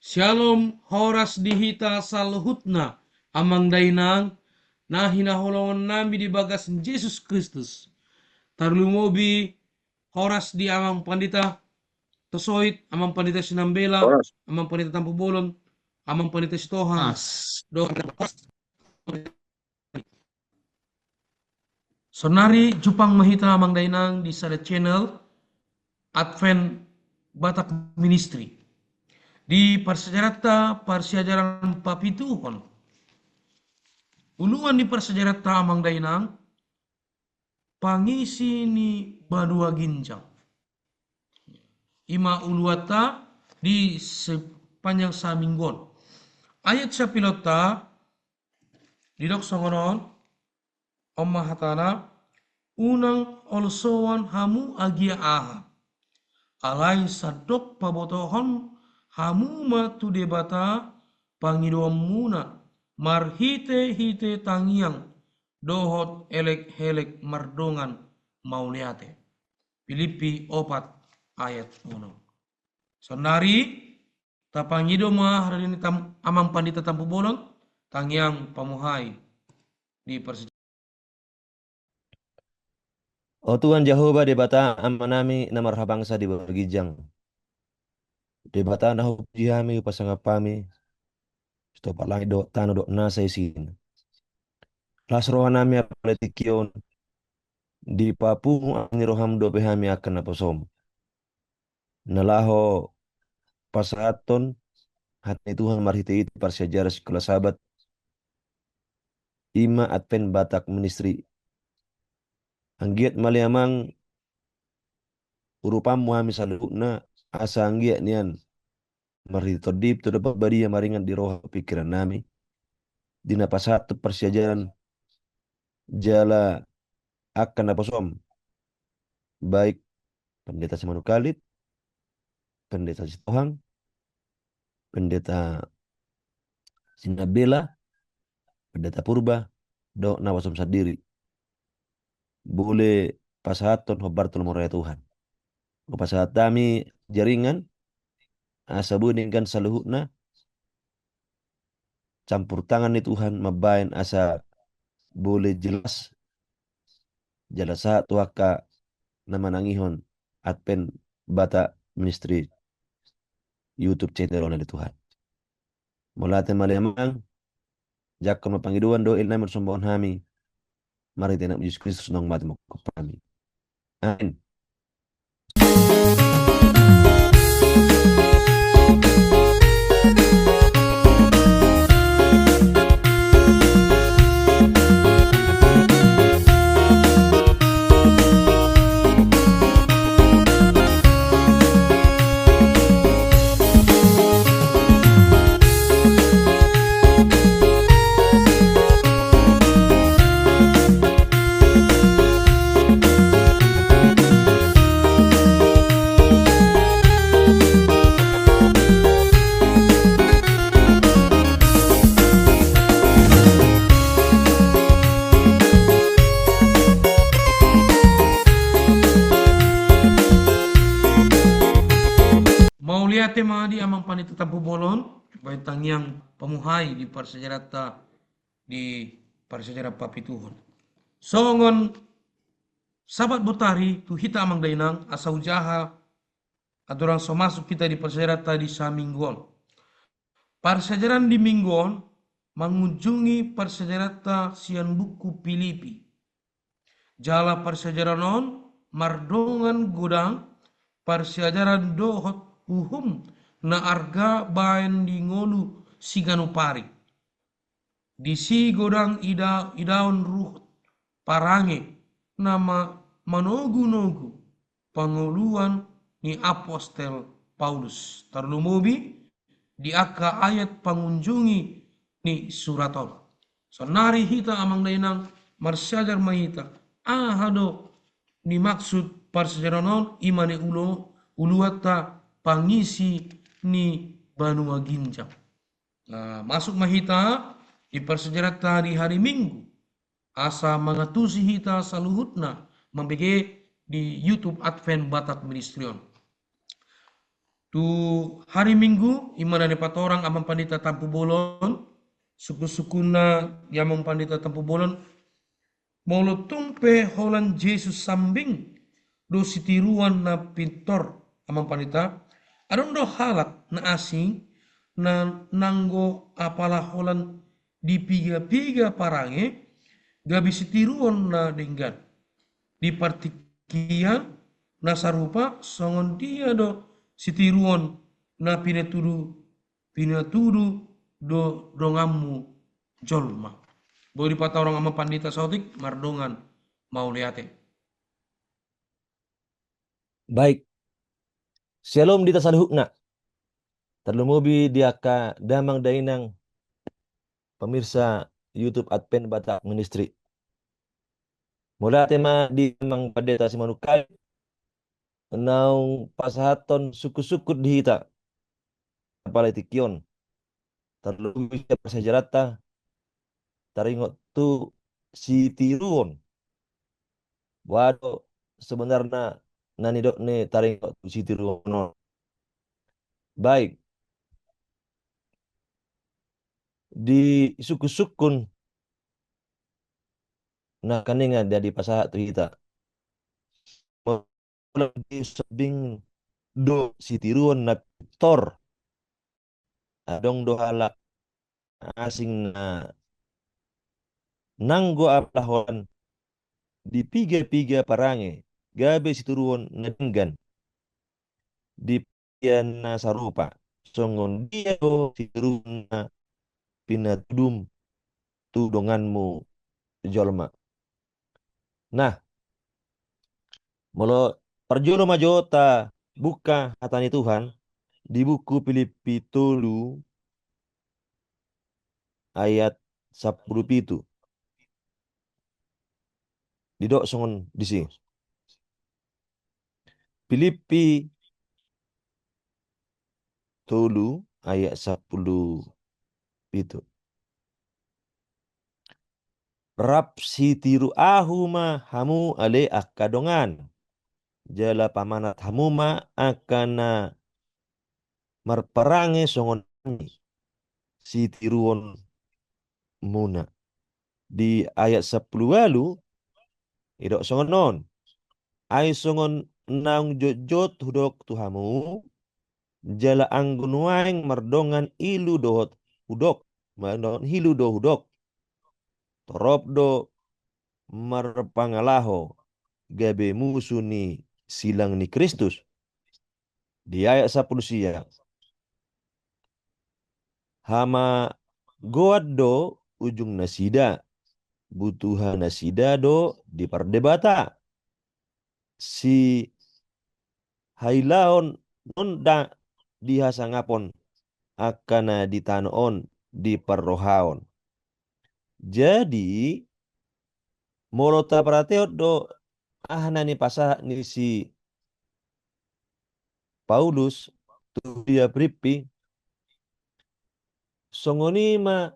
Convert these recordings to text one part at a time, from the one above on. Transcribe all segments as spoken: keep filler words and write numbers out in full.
Syalom, horas di hita saluhutna, amang dainang, na hinaholongan nami di bagas Jesus Kristus. Tarlumobi horas di amang pandita Tosoit, amang pandita Sinambela, horas. Amang pandita Tampubolon, amang pandita Sitohang. Horas. Dohot Sonari jumpang ma hita amang dainang di sada channel Advent Batak Ministry. Di parsiajaranta parsiajaran papituhon. Uluan ni parsiajaranta amang dainang, pangisi ni banua ginjang. Ima uluanta di sepanjang samingguon. Ayat sapilonta didok songon on, on ma hatana, unang holsoan hamu agia aha. Alai sandok pabotohon hamu ma tu Debata pangidoanmuna marhite-hite tangiang dohot elek-elek mardongan mauliate. Pilippi opat ayat onom. Sonari tapangido ma harani tam-, amang pandita Tampubolon, tangiang pamuhai di parsi- O Tuhan Jahowa Debata Amanami na marhabangsa di banua ginjang. Debata na hupuji hami, hupasangap hami, sitopot langit dohot tano dohot nasa isina. Las rohanami apala tingki on, dipapungu angin ni roham dope hami angka naposom. Na laho pasahathon hata ni Tuhan marhite-hite parsiajaran Sikola Sabat, ima Advent Batak Ministry. Anggiat ma ale Amang urupanmu hami saluhutna, asa anggiat nian marhite Tondi Parbadia maringan di roha pingkiran nami, di na pasahathon parsiajaran jala angka naposom, baik Pendeta Simanungkalit, Pendeta Sitohang, Pendeta Sinambela, Pendeta Purba, dohot naposom sandiri. Boi pasahathon hombar tu lomo ni roha ni Tuhan. Hupasahat hami jaringan, asa boi denggan saluhutna, campur tangan ni Tuhan mambahen asa boi jelas, jelas sahat tu angka na manangihon Advent Batak Ministry YouTube channel on ale Tuhan. Mauliate ma ale Amang, jangkon ma pangidoan dohot elek nami sombaon hami, marhite Anakmu Jesus Kristus naung mate mangkup hami. Amin. Mauliate ma di Amang Pandita Tampubolon, bahen tangiang pamuhai di parsiajaranta di parsiajaran papituhon. Songon Sabat botari tu hita amang dainang, asa hujaha andorang so masuk hita di parsiajaranta di saminggu on. Parsiajaran di minggu on mangunjungi parsiajaranta sian buku Pilipi. Jala parsiajaran on mardongan godang parsiajaran dohot uhum na arga baen di ngolu siganup ari. Disi godang ida-, idaon ruhut parange na ma-, manogunogu pangoluan ni apostel Paulus. Tarlumobi di angka ayat pangunjungi ni surat on. Sonari hita amang dainang marsiajar ma hita. Aha do ni maksud parsiajaran on, ima ni ulo-, uluanta pangisi ni banua ginjang. Nah, masuk ma hita di parsiajaranta di hari Minggu. Asa mangantusi hita saluhutna mambege di YouTube Advent Batak Ministry on. Tu hari Minggu, i ma na nipatorang Amang Pandita Tampubolon, sungkun-sungkunna di Amang Pandita Tampubolon, molo tung pe holan Jesus sambing do sitiruon na pintor, Amang Pandita, adong do halak na asing na nanggo apala holan di piga-piga parange gabe sitiruon na denggan. Di partingkian na sarupa songon dia do sitiruon na pinatudu, pinatudu do donganmu jolma. Boi dipatorang Amang Pandita saotik, mardongan mauliate. Baik. Syalom di hita saluhutna. Tarlumobi di angka damang dainang pemirsa YouTube Advent Batak Ministry. Mauliate ma di Amang Pandita Simanungkalit naung pasahathon sungkun-sungkun di hita. Apala di tingki on, tarlumobi sian parsiajaranta taringot tu sitiruon. Boha do sebenarna na nidok ni taringot tu sitiruon on? Baik. Di sungkun-sungkun na nangkaningan dia dipasahat tu hita, molo di sambing do sitiruon na pintor, adong do halak asing na nanggo apala holan di piga-piga parange gabe sitiruon na denggan. Di partingkian na sarupa songon dia do sitiruon na pinatudum tu donganmu jolma. Nah, molo parjolo ma jo tabuka hata ni Tuhan di buku Pilippi tolu ayat sampulu pitu. Didok songon disi. Pilippi tolu ayat sampulu pitu. Rap sitiru ahu ma hamu ale angka dongan, jala pamanat hamu ma angka na marparange songon hami sitiruonmuna. Di ayat sampulu ualu, didok songon on. Ai songon naung jotjot hudok tu hamu, jala anggo nuaeng mardongan ilu dohot hudok, mardongan ilu do hudok, torop do marpangalaho gabe musu ni silang ni Kristus. Di ayat sampulu sia. Hamagoan do ujung nasida, butuha nasida do dipardebata. Sihailaon nonda di hasangapon angka na di tano on diparrohaon. Jadi, molo taparatehon do aha na nipasahat ni si Paulus tu huria Pilippi, songon i ma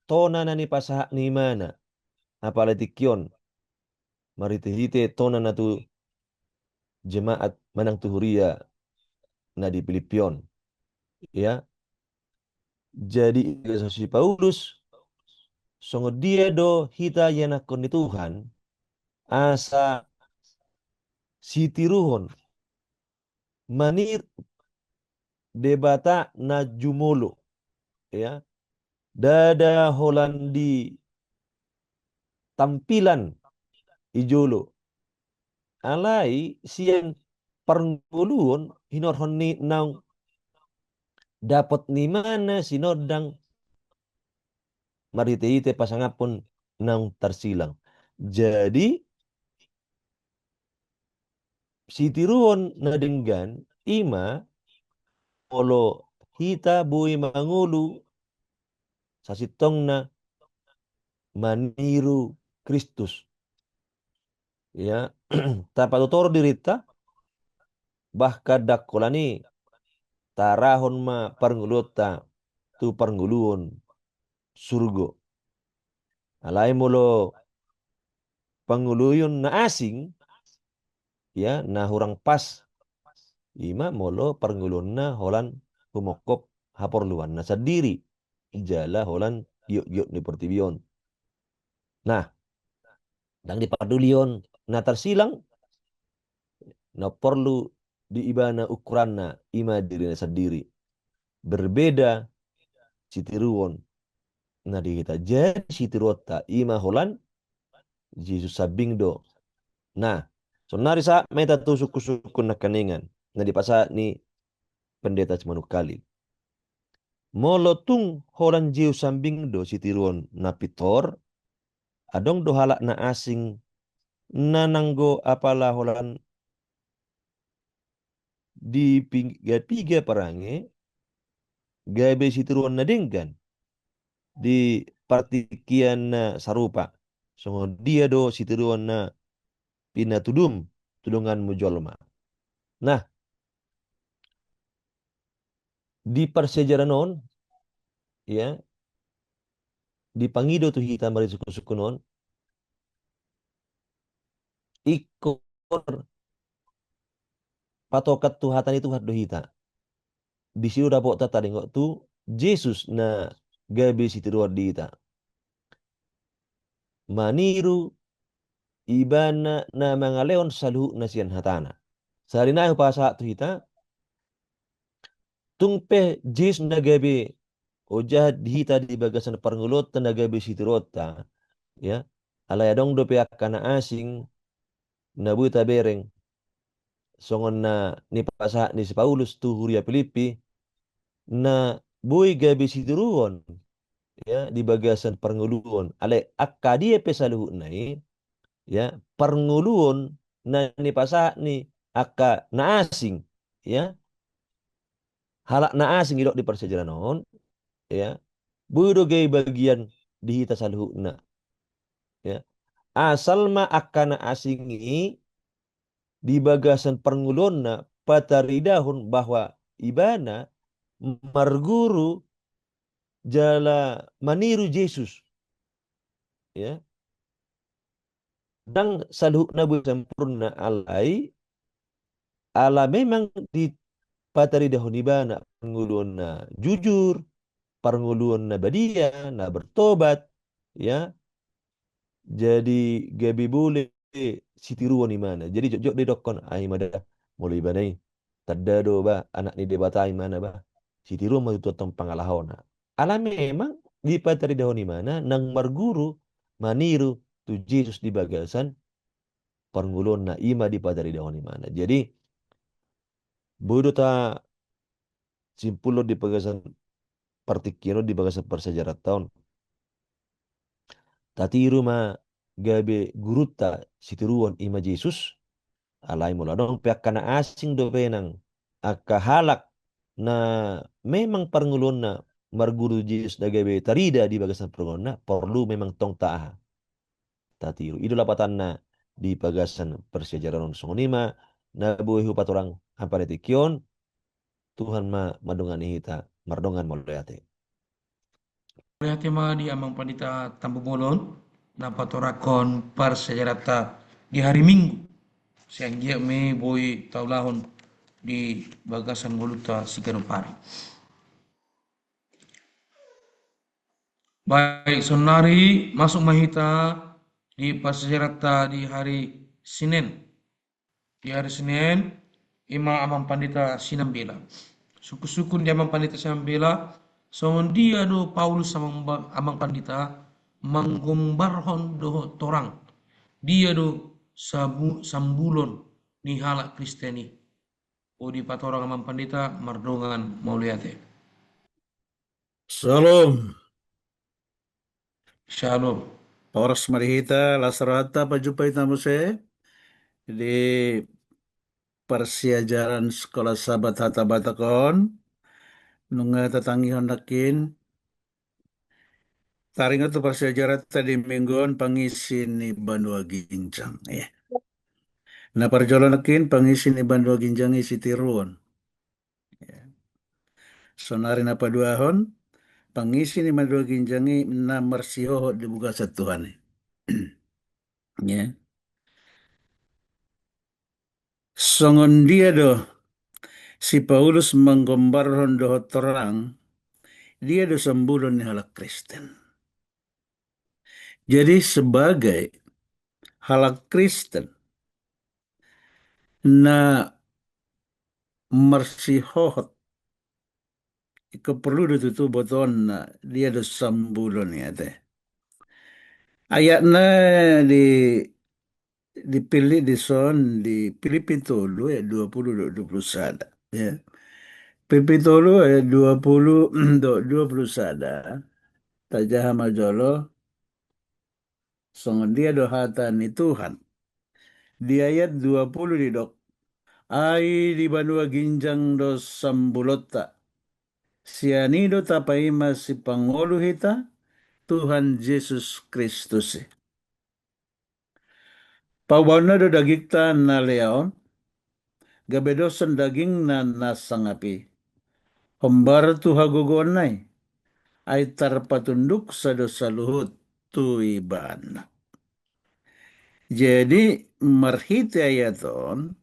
tona na nipasahat ni imana, apala di tingki on, marhitehite tona na tu jemaat manang tu huria na di Pilippi on. Ya. Jadi, ibagas si Paulus, songon dia do hita ianakhon ni Tuhan, asa sitiruhon, maniru Debata na jumolo, ya. Ndada holan di tampilan i jolo. Alai sian parngoluon hinorhon ni naung dapot ni imana sinondang marhitehite pasangaphon naung tarsilang. Jadi, sitiruon na denggan i ma molo hita boi mangolu sasintongna maniru Kristus. Ya, tapatotor dirinta, bahkan ndang holan i taarahon ma parngoluonta tu parngoluon surgo. Alai molo pangoluon na asing, ya, na hurang pas Ima molo parngoluonna holan humongkop haporluanna sandiri jala holan giotgiot ni portibi on. Nah, ndang diparduli on na tarsilang, na porlu di ibana ukuranna ima dirina sandiri. Berbeda sitiruon na di hita. Jadi sitiruonta ima holan Jesus sambing do. Nah, sonari sahat ma hita tu sungkunsungkun nangkiningan na dipasahat ni Pendeta Simanungkalit. Molo tung holan Jesus sambing do sitiruon na pintor, adong do halak na asing na nanggo apala holan di pigapiga parange gabe sitiruon na denggan di partingkian na sarupa. Songon dia do sitiruon na pinatudum tu donganmu jolma. Nah, di parsiajaran on, ya, dipangido tu hita marisi sungkunsungkun on, ingkon patokan tu hata ni Tuhan do hita. Disi do dapotta taringot tu Jesus na gabe sitiruon di hita. Maniru ibana na mangalehon saluhutna sian hatana. Sahali nai hupasahat tu hita, tung pe Jesus na gabe ojahan di hita di bagasan parngoluonta na gabe sitiruonta, ya. Alai adong dope angka na asing na boi tabereng, songon na nipasahat ni si Paulus tu huria Pilippi, na boi gabe sitiruon, ya, di bagasan parngoluon. Alai angka dia pe saluhutna i, ya, parngoluon na nipasahat ni angka na asing, ya, halak na asing didok di parsiajaran on, ya, boi do gabe bagian di hita saluhutna, ya. Asal ma angka na asing i di bagasan parngoluonna pataridahon bahwa ibana marguru jala maniru Jesus, ya. Ndang saluhutna boi sampurna, alai ala memang dipataridahon ibana parngoluon na jujur, parngoluon na badia, na bertobat, ya. Jadi gabe boleh sitiruon ibana. Jadi jotjot do didokkon, ai ma da, molo ibana i tanda do ba anak ni Debata ibana ba. Sitiruon ma tutu antong pangalahona. Ala memang dipataridahon ibana nang marguru maniru tu Jesus di bagasan parngoluonna, ima dipataridahon ibana. Jadi boi do tasimpulhon di bagasan partingkian on, di bagasan parsiajaranta on. Tatiru ma gabe gurunta sitiruon, ima Jesus. Alai molo adong pe angka na asing dope nang, angka halak na memang parngoluonna marguru Jesus na gabe tarida di bagasan parngoluonna, porlu memang tong ta aha, tatiru. I do lapatanna di bagasan parsiajaran on. Songon i ma na boi hupatorang amang pandita tingki on. Tuhan ma mandongani hita, mardongan mauliate. Mauliate ma di amang pandita Tampubolon na patorangkon parsiajaranta di hari Minggu. Sai anggiat ma i boi taulahon di bagasan ngolunta siganup ari. Baik, sonari masuk ma hita di parsiajaranta di hari Senin. Di hari Senin, ima amang pandita sinambela. Sungkunsungkun di amang pandita sinambela, songon dia do Paulus amang, amang pandita manggombarhon dohot torang. Dia do sabu-, sambulon ni halak Kristen i. O, dipatorang amang pandita, mardongan mauliate. Shalom. Shalom. Horas ma di hita, las rohanta pajumpa hita muse di parsiajaran Sekolah Sabat Hata Batak on. Nunga tatangihon nangkin. Taringot tu parsiajaranta di Minggu on, pangisi ni banua ginjang, ya. Na parjolo nangkin, pangisi ni banua ginjang i sitiruon. Ya. Sonari na paduahon, pangisi ni banua ginjang i na marsihohot di bagasan Tuhan i. Ya. Songon dia do Si Paulus manggombarhon dohot torang, dia do sambulon ni halak Kristen. Jadi sebagai halak Kristen na marsihohot, ingkon porlu do tutu botoonna dia do sambulon i ate. Ayatna di, dipillit dison di Pilippi tolu ayat dua pulu dohot dua pulu sada, ya. Pilippi tolu ayat dua pulu dohot dua pulu sada. Tajaha ma jolo songon dia do hata ni Tuhan. Di ayat dua pulu didok, ai di banua ginjang do sambulonta. Sian i do tapaima sipangolu hita, Tuhan Jesus Kristus i. Paubaonna do dagingta na lea on, gabe doshon dagingna na sangap i. Hombar tu hagogoonna i, ai tarpatunduksa do saluhut tu ibana. Jadi marhite ayat on,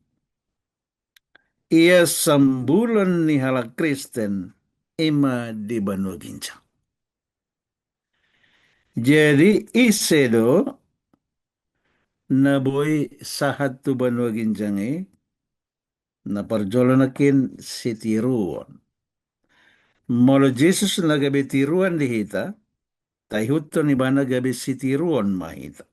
ia sambulon ni halak Kristen ima di banua ginjang. Jadi ise do na boi sahat tu banua ginjang i? Na parjolo nangkin sitiruon. Molo Jesus na gabe tiruan di hita, taihuthon ibana gabe sitiruon ma hita.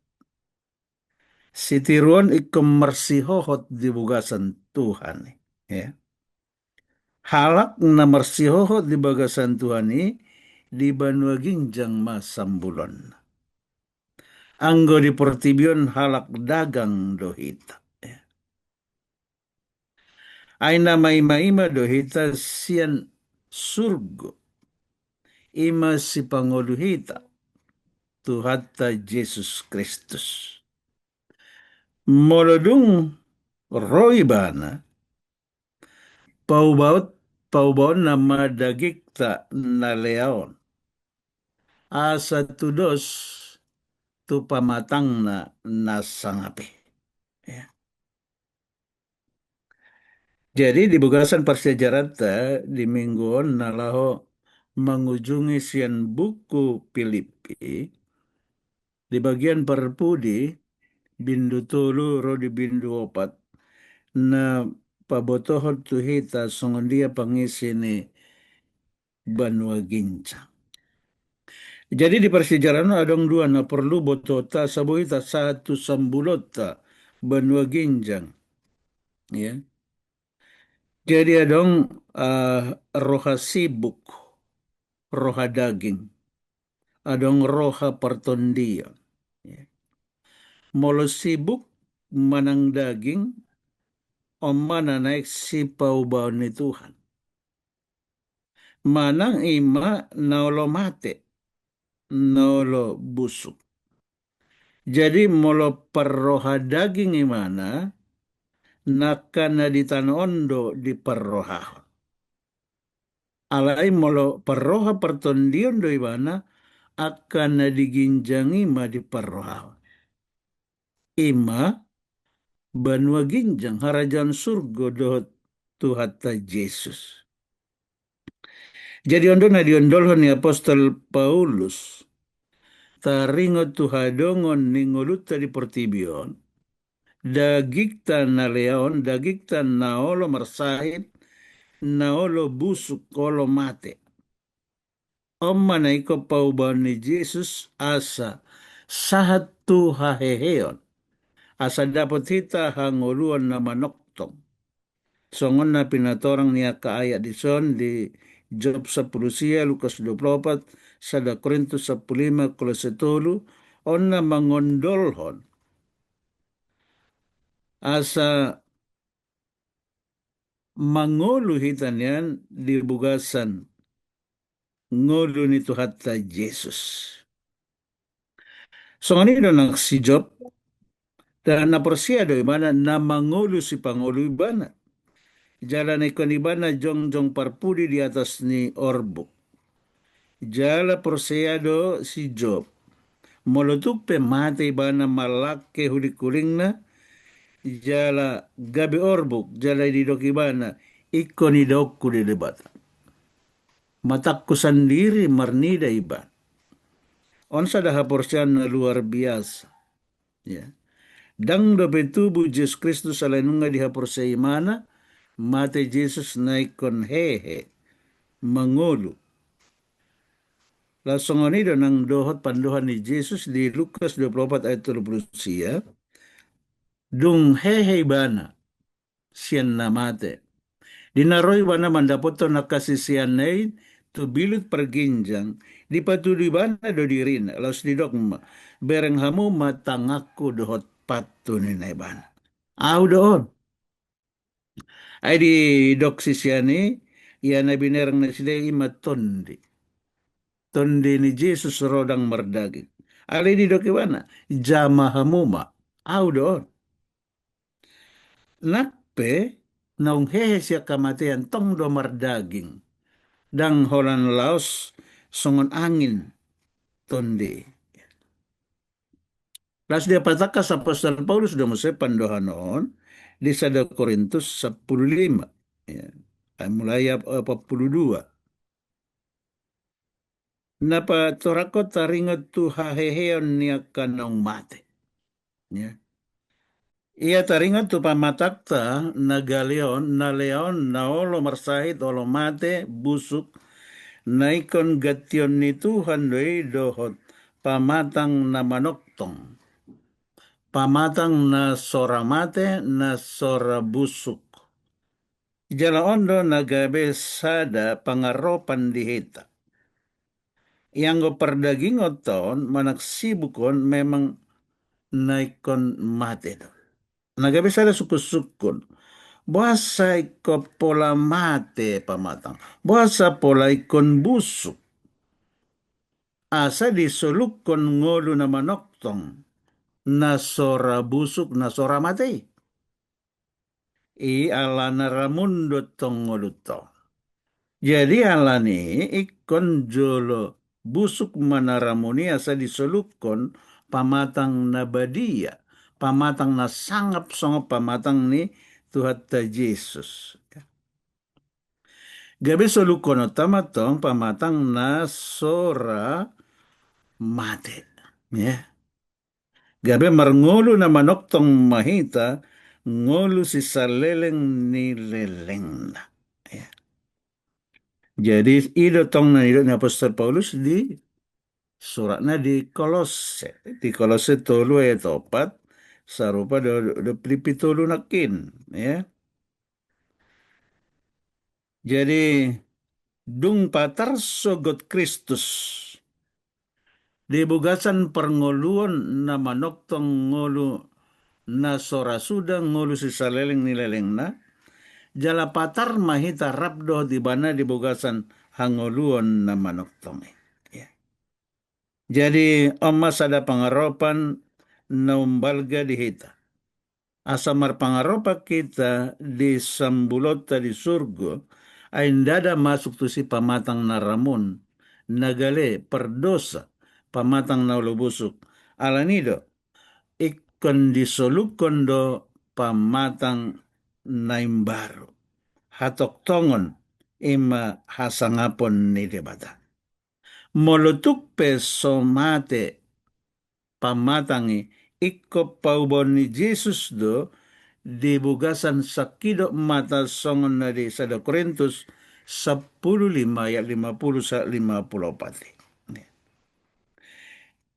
Sitiruon ingkon marsihohot di bagasan Tuhan i, ya. Halak na marsihohot di bagasan Tuhan i di banua ginjang ma sambulon. Anggo di portibi on halak dagang do hita, ya. Ai na maima-ima do hita sian surgo. Ima sipangolu hita, Tuhanta Jesus Kristus. Molo dung ro ibana, paubaon, paubaonna ma dagingta na lea on, asa tudos tu pamatangna na sangap i. Ya. Jadi di bagasan parsiajaranta di minggu on na laho mangujungi sian buku Pilippi, di bagian parpudi bindu tolu ro di bindu opat, na pabotohon tu hita songon dia pangisi ni banua ginjang. Jadi di parsiajaran on adong dua na porlu botoonta asa boi hita sahat tu sambulonta banua ginjang. Ya. Jadi adong, eh, roha sibuk, roha daging, adong roha partondion. Ya. Molo sibuk manang daging, on ma na naeng sipaubaon ni Tuhan. Manang ima na olo mate, na olo busuk. Jadi molo parroha daging ibana, na angka na di tano on do diparrohahon. Alai molo parroha partondion do ibana, angka na di ginjang i ma diparrohahon. Ima banua ginjang, harajaon surgo dohot Tuhanta Jesus. Jadi on do na diondolhon ni apostel Paulus taringot tu hadongon ni ngolunta di portibi on, dagingta na lea on, dagingta na olo marsahit, na olo busuk, olo mate. On ma na ingkon paubaon ni Jesus asa sahat tu haheheon, asa dapot hita hangoluan na manongtong. Songon na pinatorang ni angka ayat dison di Job sampulu sia, Lukas dua pulu opat, sada Korintus sampulu lima, Kolose tolu, on na mangondolhon asa mangolu hita nian di bagasan ngolu ni Tuhanta Jesus. Songon i do nang si Job, da na porsea do ibana na mangolu sipangolu ibana. Jala na ingkon ibana jongjong parpudi di atas ni orbuk. Jala porsea do si Job, molo tung pe mate ibana mallangke hulingkulingna, jala gabe orbuk, jala didok ibana, ingkon idaonku di Debata. Matangku sandiri marnida ibana. On sada haporseaon na luar biasa. Ya. Ndang dope tubu Jesus Kristus alai nunga dihaporseai ibana, mate Jesus na ingkon hehe, mangolu. Laos songon i do nang dohot pandohan ni Jesus di Lukas dua pulu opat ayat tolu pulu sia, dung hehe ibana sian na mate, di na ro ibana mandapothon angka siseanna i tu bilut parginjang, dipatudu ibana do dirina, laos didok ma, bereng hamu ma tanganku dohot pathu ninna ibana. Ahu do on. Ai didok sisean i, ia na binereng nasida i ma tondi. Tondi ni Jesus ro ndang mardaging. Alai didok ibana, jama hamu ma, ahu do on. Nang pe naung hehe sian hamatean tong do mardaging. Ndang holan laos songon angin tondi. Laos dipatakkas apostel Paulus do muse pandohan on di sada Korintus sampulu lima. Ya. Ai mulai ap-, opat pulu dua. Na patorang on taringot tu haheheon ni angka naung mate. Ya. Ia taringot tu pamatangta na gale on, na lean, na olo marsahit, olo mate, busuk, na ingkon gantion ni Tuhan do i dohot pamatang na manongtong. Pamatang na so ra mate, na so ra busuk. Jala on do na gabe sada pangaropan di hita. Ianggo pardagingonta on manang sibuk on memang na ingkon mate do. Na gabe sada sungkunsungkun. Boasa ingkon pola mate pamatang? Boasa pola ingkon busuk? Asa disolukkon ngolu na manongtong, na so ra busuk, na so ra mate i. I alana ramun do tong ngolunta on. Jadi alani i ingkon jolo busuk ma na ramun i asa disolukkon pamatang na badia, pamatang na sangap songon pamatang ni Tuhanta Jesus. Gabe soluhononta ma tong pamatang na so ra mate. Ya. Gabe marngolu na manongtong ma hita, ngolu sisaleleng ni lelengna. Ya. Jadi, i do tong na nidok ni apostel Paulus di suratna di Kolose. Di Kolose tolu ayat opat, sarupa do, do Filipi tolu nangkin, ya. Jadi, dung patar sogot Kristus, di bagasan parngoluon na manongtong ngolu na so ra suda, ngolu sisaleleng ni lelengna, jala patar ma hita rap dohot ibana di bagasan hangoluon na manongtong i. Ya. Jadi, on ma sada pangaropan na umbalga di hita. Asa marpangaropan hita di sambulonta di surgo, ai ndada masuk tusi pamatang na ramun, na gale, pardosa, pamatang na olo busuk. Alani do, ingkon disolukkon do pamatang na imbaru. Hatongtongon i ma hasangapon ni Debata. Molo tung pe so mate pamatang i, ingkon paubaon ni Jesus do di bagasan sangkidop mata songon na di sada Korintus sampulu lima ayat lima pulu sahat lima pulu opat i.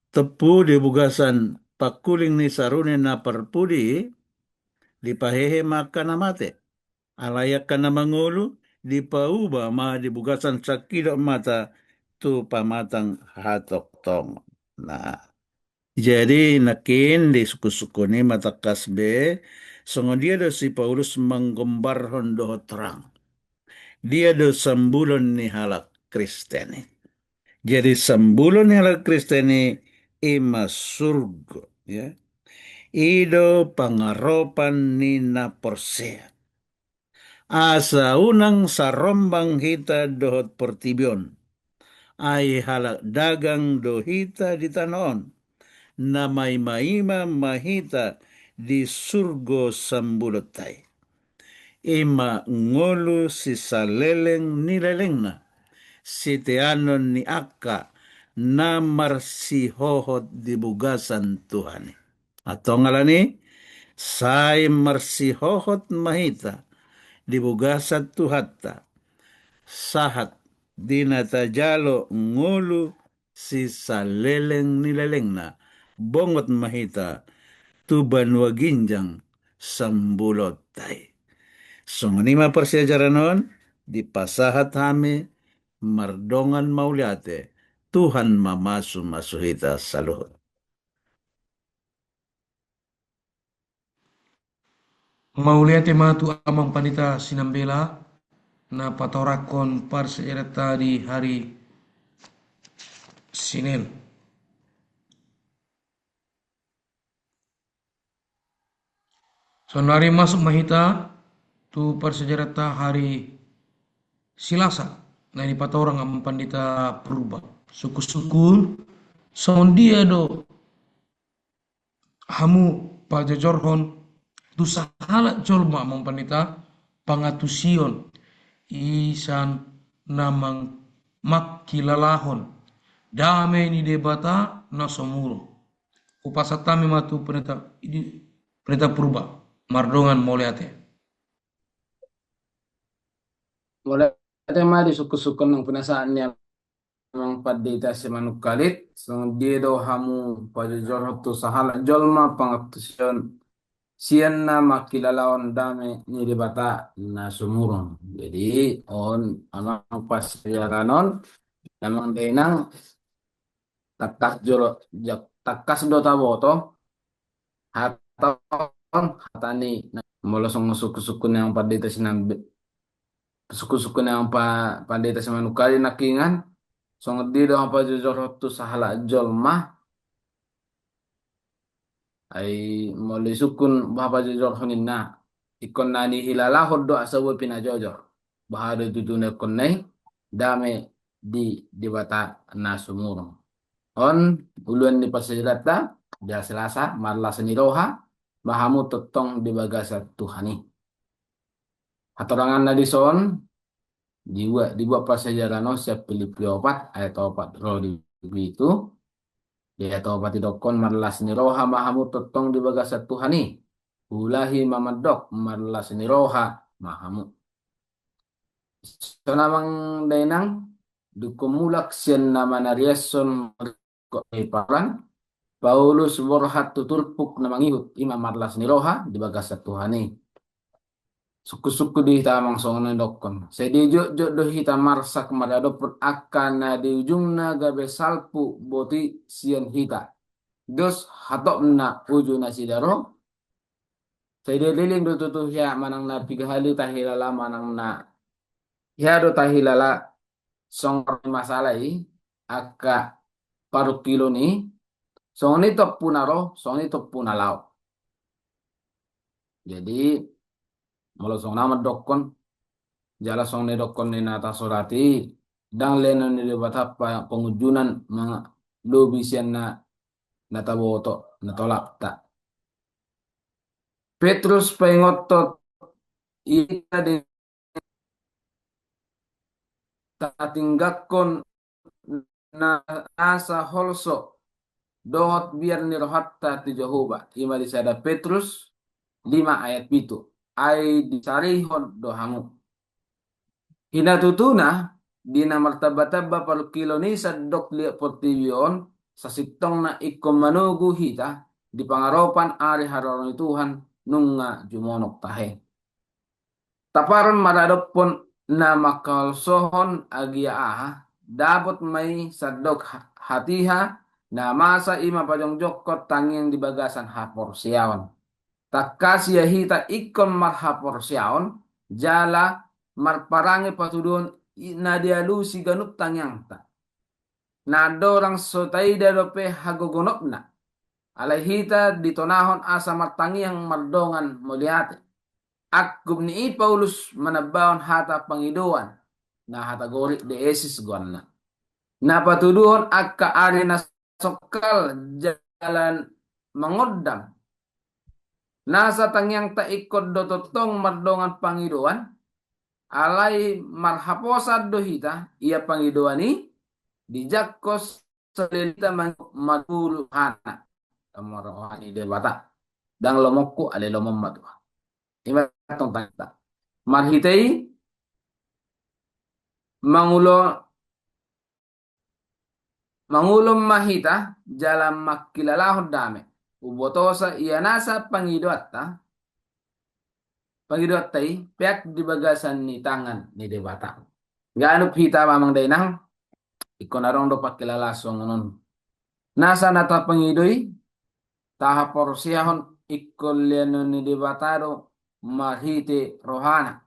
Tompu di bagasan pangkuling ni sarune na parpudi, dipahehe ma angka na mate. Alai angka na mangolu, dipauba ma di bagasan sangkidop mata tu pamatang hatongtongon. Nah, jadi nangkin di sungkunsungkun i ma tangkas be, songon dia do si Paulus manggombarhon dohot terang. Dia do sambulon ni halak Kristen i. Jadi sambulon ni halak Kristen i, i ma surgo, ya. I do pangaropan ni na porsea. Asa unang sarombang hita dohot portibi on. Ai halak dagang do hita di tano on. Na maimaima ma hita di surgo sambulonta i. i ma ngolu sisaleleng ni lelengna, siteanon ni angka na marsihohot di bagasan Tuhan i. Antong alani, sai marsihohot ma hita di bagasan Tuhanta, sahat di na tajalo ngolu sisaleleng ni lelengna, bongot ma hita tu banua ginjang sambulotta i. Songon i ma parsiajaran on, dipasahat hami mardongan mauliate, Tuhan ma masu-masu hita saluhut. Mauliate ma tu Amang Pandita Sinambela, na patorangkon parsiajaranta di hari Senin. Saonari masuk ma hita tu parsiajaranta hari Selasa, na nipatorang Amang Pandita Purba. Sungkun-sungkun, songon dia do hamu pajojorhon tu sahalak jolma, Amang Pandita, pangantusion sian na mang-, mangkilalahon dame ni Debata na sumurung. Hupasahat hami ma tu Pendeta, di Pendeta Purba, mardongan mauliate. Mauliate ma di sungkun-sungkun nang pinasahat ni Amang Pandita Simanungkalit, songon dia do hamu pajojorhon tu sahalak jolma pangantusion sian na mangkilalahon dame ni Debata na sumurung. Jadi, on, Amang, parsiajaran on, Amang Dainang, tangkas jolo, jak-, tangkas do taboto, hata on, hata ni, na, molo songon sungkun-sungkun ni Amang Pandita Sinambe-, sungkun-sungkun ni Amang Pa-, Pandita Simanungkalit nangkiningan, songon dia do hamu pajojorhon tu sahalak jolma, ai molo isungkun boha pajojorhon ninna, ingkon na nihilalahon do asa boi pinajojor. Boha do tutu na ingkon na i, dame di Debata na sumurung. On, uluan ni parsiajaranta, di Selasa, marlas ni roha ma hamu tongtong di bagasan Tuhan i. Hatoranganna dison, dibuat, dibuat parsiajaran on sian Pilippi opat, ayat opat ro di pitu. Di ayat opat didokkon, marlas ni roha ma hamu tongtong di bagasan Tuhan i. Huulahi ma mandok, marlas ni roha ma hamu. Songon i, Amang Dainang, dungkon mulak sian na manariashon, Paulus borhat tu turpuk na mangihut, i ma marlas ni roha di bagasan Tuhan i. Sungkun-sungkun di hita, Amang, songon na nidokkon. Sai diotjot do hita marsak maradophon angka na di ujungna gabe salpu boti sian hita. Dos hatopna uju nasida ro. Sai dileleng do tutu hea manang na piga hali tahilala manang na hea do tahilala songon masalah i, angka parungkilon i, songon i tompuna ro, songon i tompuna laho. Jadi, molo songon na mandokkon, jala songon na nidokkon ni na tasorat i, ndang lehon ni Debata pa-, pangunjunan manga-, lobi sian na, na taboto, na tolapta. Petrus paingothon hita di tatinggangkon na, nasa holso dohot biar ni rohanta tu Jahowa, i ma di sada Petrus lima ayat pitu. Ai disarihon do hamu. Hinatutuna, di na martambatamba parungkilon i sandok liat portibi on, sasintongna ingkon manogu hita di pangaropan ari haroro ni Tuhan nunga jumonok tahe. Taparon maradophon na mangkaholsohon agia aha, dapot ma i sandok ha-, hatiha na masa, i ma pajongjongkon tangiang di bagasan haporseaon. Tangkas ia hita ingkon marhaporseaon, jala marparange patuduhon i-, na dialusi ganup tangiangta. Na andorang so taida dope hagogonopna. Alai hita ditonahon asa martangiang mardongan mauliate. Angkup ni i Paulus manambahon hata pangidoan, na hata Gorik deesis goarna, na patuduhon angka ari na songkal jala mangondam. Nasa tangiangta ingkon do tongtong mardongan pangidoan, alai marhaposan do hita, ia pangidoan i dijangkon saleleng hita mangolu rohana. Tama roha ni Debata. Ndang lomoku, alai lomom ma Tuhan. Ima tong tangiangta. Marhite i mangolu, mangolu ma hita jala mangkilalahon dame. Hubotosa ia nasa pangidoanta, pangidoanta i peak di bagasan ni tangan ni Debata. Ganup hita amang dainang, ingkon adong do pangkilalaon songon on. Nasa na tapangido i, tahaporseahon ingkon lehonon ni Debata do marhite rohana.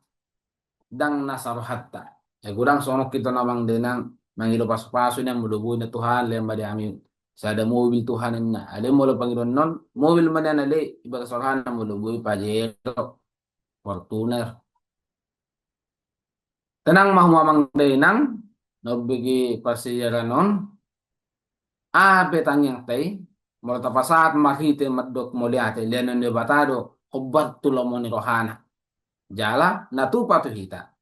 Ndang nasa rohanta. Ia godang songon hita na amang dainang mangido pasupasu nian, molo boi na Tuhan lehon ma di hami sada mobil Tuhan ninna. Alai molo pangidoan on mobil ma nian, alai ibagas rohana molo boi Pajero, Fortuner. Tenang ma hamu amang dainang, na umbege parsiajaran on, aha pe tangiangta i, molo tapasahat marhite mandok mauliate, lehonon ni Debata do hombar tu lomo ni rohana. Jala na tupa tu hita.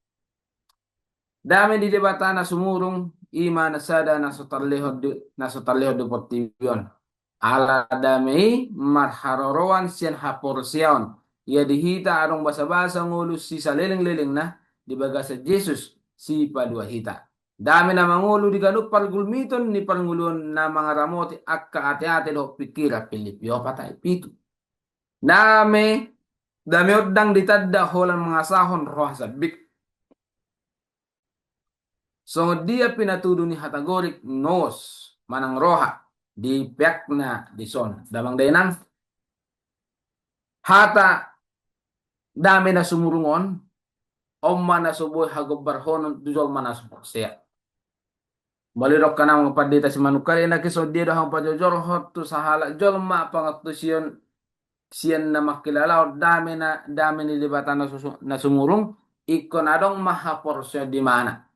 Dame ni Debata na sumurung, ima na sada na so tarlehon di, na so tarlehon di portibi on. Ala dame i marharoroan sian haporseaon. Ia di hita adong basabasa ngolu sisalelenglelengna di bagasan Jesus sipalua hita. Dame na mangolu di ganup pargulmiton ni parngoluon na mangaramoti angka ateate dohot pingkiran, Pilippi opat ayat pitu. Dame, dame on ndang ditanda holan mangasahon roha sambing. Songon dia pinatudu ni hata Gorik nous manang roha di peakna dison. Damang dainang, hata dame na sumurung on, on ma na so boi hagombarhonon tu jolma na so porsea. Molo didok hamu amang pandita Simanungkalit, nangkin songon dia do hamu pajojorhon tu sahalak jolma pangantusion sian na mangkilalahon dame na, dame ni Debata na su-, na sumurung, ingkon adong ma haporseaon di ibana.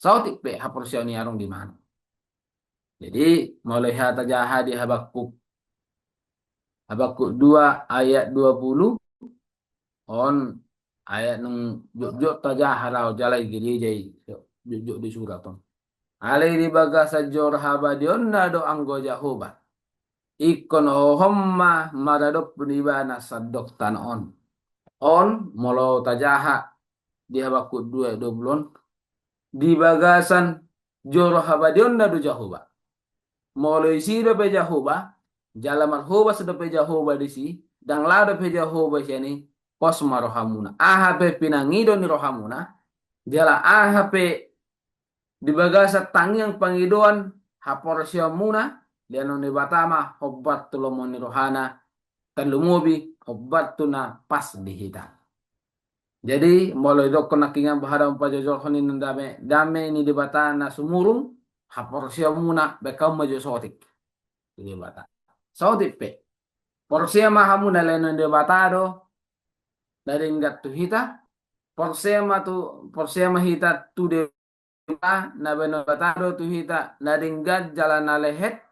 Saotik pe haporseaon i adong di ibana. Jadi molo hita tajaha di Habakuk, Habakuk dua ayat dua puluh, on ayat nunga jotjot tajaha laho jala i gereja i, jotjot di surat on. Alai di bagasan joro habadiaonna do anggo Jahowa. Ingkon hohom ma maradophon ibana sandok tano on. On molo tajaha di Habakuk dua ayat dua puluh on, di bagasan joro habadiaonna do Jahowa. Molo disi dope Jahowa, jala marhobas dope Jahowa disi, ndang laho dope Jahowa sian i, pos ma rohamuna. Aha pe pinangido ni rohamuna, jala aha pe di bagasan tangiang pangidoan haporseaonmuna, lehonon ni Debata ma hombar tu lomo ni rohana, tarlumobi hombar tu na pas di hita. Jadi molo didokkon nangkiningan boha do hamu pajojorhon i na dame, dame ni Debata na sumurung, haporseaonmuna baen hamu ma jo saotik tu Debata. Saotik pe. Porsea ma hamu na lehonon ni Debata do na denggan tu hita. Porsea ma tu, porsea ma hita tu Debata, na baenon ni Debata do tu hita na denggan jala na lehet.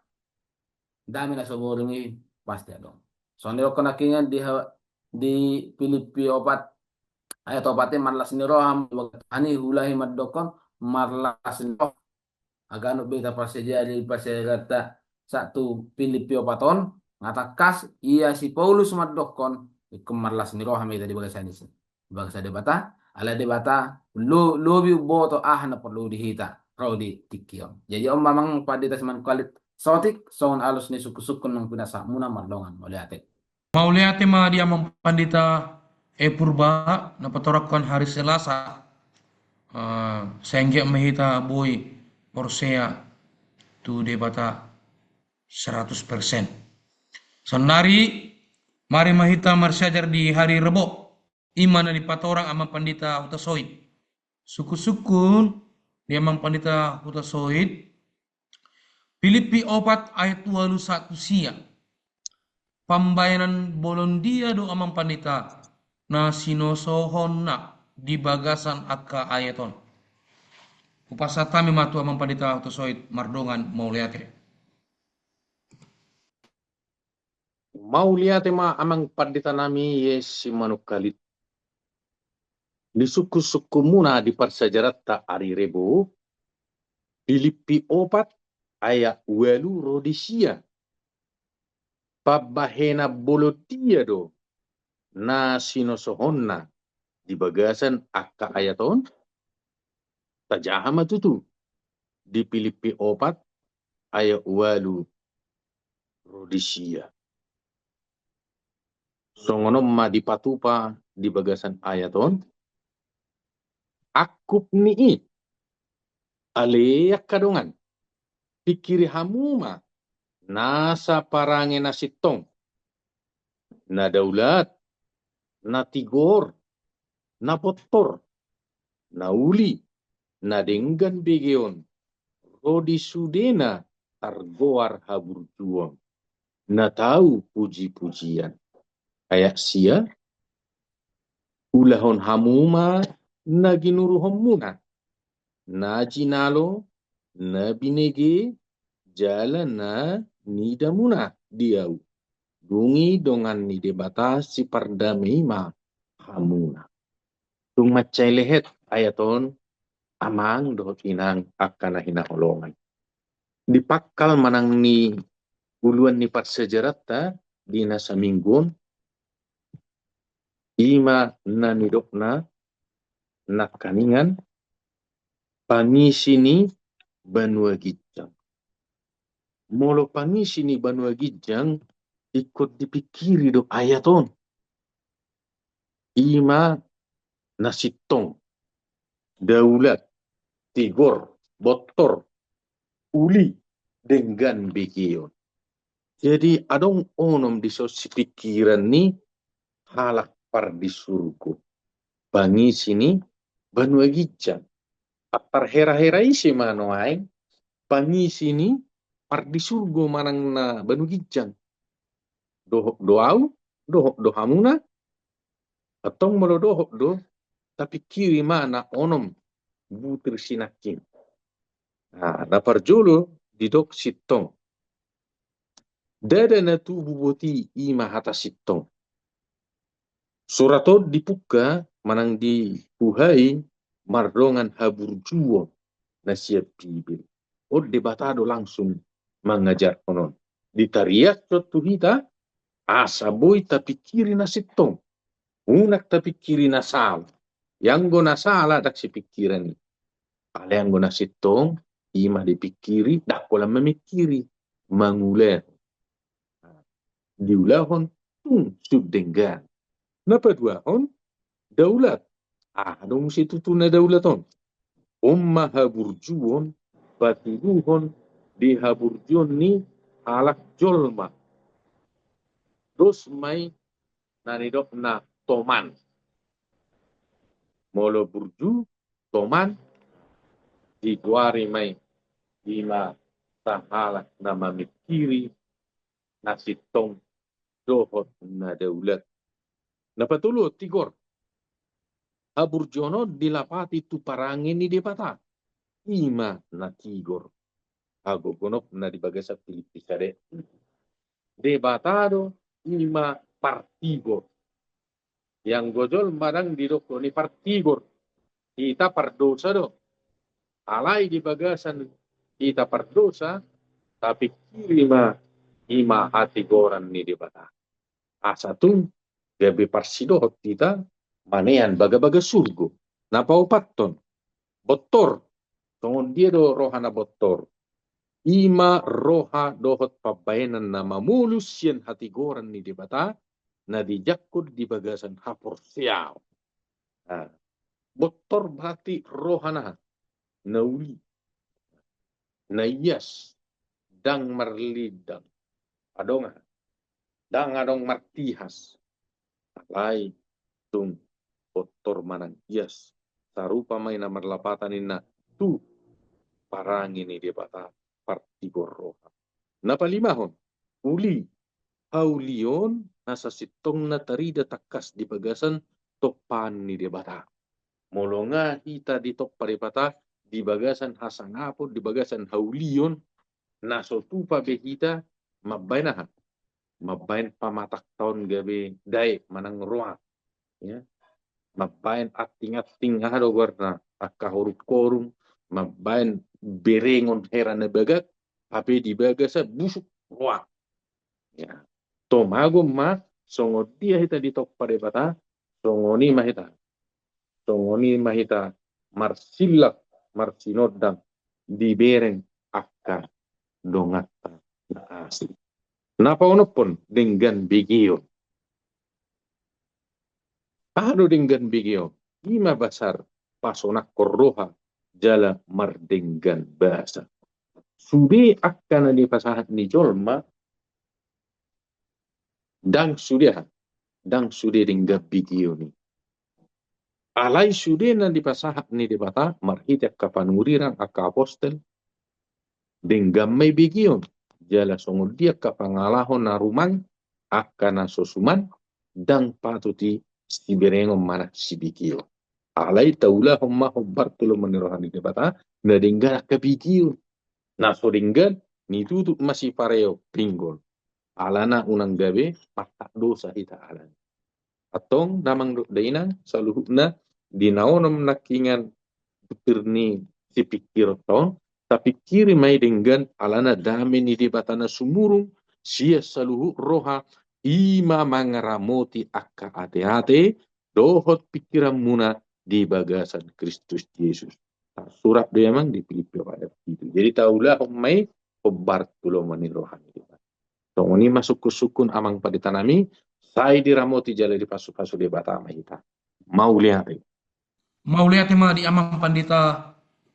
Dame na sumurung i pasti adong. Songon didokkon nangkiningan di ha-, di Pilippi opat ayat opat i, marlas ni roha ma di bagasan Tuhan i, huula i mandokkon marlas ni roha. Haganup be hita parsiajar, parsiajaranta sahat tu Pilippi opat on, nga tangkas ia si Paulus mandokkon, ingkon marlas ni roha ma hita di bagasan i, di bagasan Debata, ala Debata lo-, lobi umboto aha na porlu di hita ro di tingki on. Jadi on ma amang pandita Simanungkalit, saotik songon alus ni sungkunsungkun naung pinasahatmuna, mardongan mauliate. Mauliate ma di amang pandita E Purba na patorangkon hari Selasa. Eh, sai anggiat ma hita boi porsea tu Debata seratus persen. Saonari, mari ma hita marsiajar di hari Rebo, ima na dipatorang amang pandita Hutasoit. Sungkunsungkun di amang pandita Hutasoit, Pilippi opat ayat ualu sahat tu sia. Pambaenan bolon dia do amang pandita na sinosohonna di bagasan angka ayat on? Hupasahat hami ma tu amang pandita Hutasoit, mardongan mauliate. Mauliate ma amang pandita nami Yes Simanungkalit. Di sungkun-sungkunmuna di parsiajaranta ari Rebo, Pilippi opat ayat ualu ro di sia. Pambahenan bolon dia do na sinosohonna di bagasan angka ayat on? Tajaha ma tutu di Pilippi opat ayat ualu ro di sia. Songon on ma dipatupa di bagasan ayat on. Angkup ni i, ale angka dongan, pingkiri hamu ma nasa parange na sintong, na daulat, na tigor, na bottor, na uli, na denggan begeon, ro di sudena targoar haburjuon, na tau puji-pujian. Ayat sia, ulahon hamu ma na ginuruhonmuna, na jinalo, na binege, jala na nidamuna di ahu. Dung i dongan ni Debata sipardame i ma hamuna. Tung mansai lehet ayat on, amang dohot inang angka na hinaholongan. Di pangkal manang ni uluan ni parsiajaranta di na saminggu on, i ma na nidokna nangkaningan pangisi ni banua ginjang. Molo pangisi ni banua ginjang, ingkon dipingkiri do ayat on. I ma na sintong, daulat, tigor, bottor, uli, denggan begeon. Jadi adong onom di son sipingkiran ni halak pardisurgo, pangisi ni banua ginjang. Antar hera-hera ise ma nuaeng pangisi ni pardisurgo manang na banua ginjang? Dohot do ahu, dohot do hamuna? Antong molo dohot do, tapingkiri ma na onom butir sinangkin. Nah, na parjolo didok sintong. Ndada na tubu boti i ma hata sintong. Surat on dipungka manang dibuhai mardongan haburjuon na sian Bibel. On Debata do langsung mangajarhon on. Ditariashon tu hita asa boi tapingkiri na sintong. Unang tapingkiri na sala. Ianggo na sala ndang sipingkiran i. Alai anggo na sintong, i ma dipingkiri, ndang holan mamingkiri, mangulahon. Diulahon tung sun denggan. Na paduahon, daulat. Aha do muse tutu na daulat on? On ma haburjuon patuduhon di haburjuon ni halak jolma. Dos ma i na nidokna toman. Molo burju, toman, digoari ma i, i ma sahalak na mamingkiri na sintong dohot na daulat. Na patoluhon, tigor. Haburjuon on dilapati tu parange ni Debata. I ma na tigor. Hagogonop na di bagasan Pilippi sada. Debata do i ma partigor. Ianggo jolma ndang didokhon i partigor. Hita pardosa do. Alai di bagasan hita pardosa, tapingkiri ma i ma hatigoran ni Debata. Asa tung gabe parsidohot hita manean bagabaga surgo. Na paopathon, bottor. Songon dia do roha na bottor? I ma roha dohot pambahenan na mamolus sian hatigoran ni Debata, na dijangkon di bagasan haporseaon. Nah, bottor berarti roha na aha? Na uli, na ias, ndang marlindang. Adong aha? Ndang adong martihas. Alai tung bottor manang ias, sarupa ma i na marlapatan ninna tu parange ni Debata partigor roha. Na palimahon, uli. Haulion na sasintongna tarida tangkas di bagasan tompaan ni Debata. Molo nga hita ditompa Debata di bagasan hasangapon, di bagasan haulion, na so tupa be hita mambahen aha? mambaen pamatangta on gabe dae manang roa, ya. Mambaen anting-anting, aha do goarna, angka horung-horung, mambaen berengon hera na bagak, hape di bagasan busuk roa. Ya. Tomagon ma, songon dia hita ditompa Debata, songon i ma hita. Songon i ma hita marsilak, marsinondang, dibereng angka donganta na asing. Na paonomhon denggan begeon. Aha do denggan begeon? I ma basar pasonanghon roha jala mardenggan basa. Sude angka na nipasahat ni jolma, ndang sude aha, ndang sude denggan begeon i. Alai sude na nipasahat ni Debata marhite angka panurirang, angka apostel, denggan ma i begeon. Jala songon dia angka pangalaho na rumang, angka na so suman, ndang patut i siberengon manang sibegeon. Alai taulahon ma hombar tu lomo ni roha ni Debata, na denggan angka begeon. Na so denggan, nitutup ma sipareon pinggol. Alana unang gabe marhak dosa hita alani. Antong damang dohot dainang saluhutna, di na onom nangkiningan butir ni sipingkironta on, tapingkiri ma i denggan alana dame ni Debata na sumurung sian saluhut roha, i ma mangaramoti angka ateate dohot pingkiranmuna di bagasan Kristus Jesus. Tarsurat do i amang di Pilippi opat ayat pitu. Jadi taulahon ma i hombar tu lomo ni roha ni Debata. Songon i ma sungkun-sungkun amang pandita nami, sai diramoti jala dipasupasu Debata ma hita. Mauliate. Mauliate ma di amang pandita